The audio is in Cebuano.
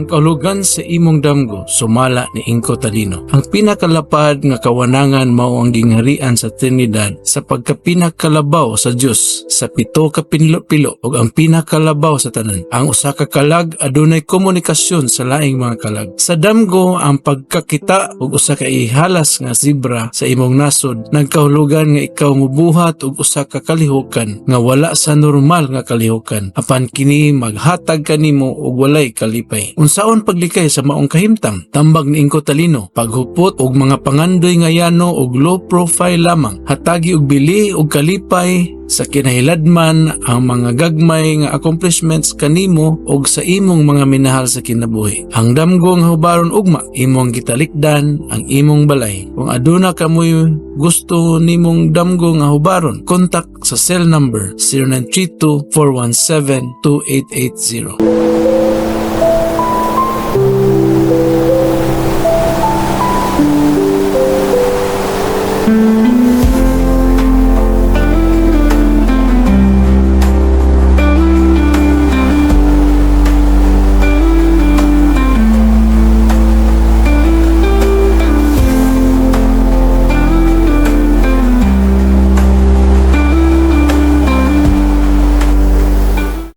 Ang kahulugan sa imong damgo sumala ni Ingko Talino. Ang pinakalapad nga kawanangan mao ang gingharian sa Trinidad sa pagkapinakalabaw sa Dios sa pito ka pinlo-pilo ug ang pinakalabaw sa tanan. Ang usa ka kalag adunay komunikasyon sa laing mga kalag. Sa damgo, ang pagkakita og usa ka ihalas nga zebra sa imong nasod nagkahulugan nga ikaw mubuhat og usa ka kalihukan nga wala sa normal nga kalihukan, apan kini maghatag kanimo og walay kalipay. Unsaon paglikay sa maong kahimtang? Tambag ni Ingko Talino, paghupot og mga pangandoy nga yano og low profile lamang, hatagi og bili og kalipay sa kinahiladman ang mga gagmay nga accomplishments kanimo og sa imong mga minahal sa kinabuhi. Ang damgo nga hubaron ugma, imong gitalikdan ang imong balay. Kung aduna kamoy gusto nimong damgo nga hubaron, contact sa cell number 0932 417 2880.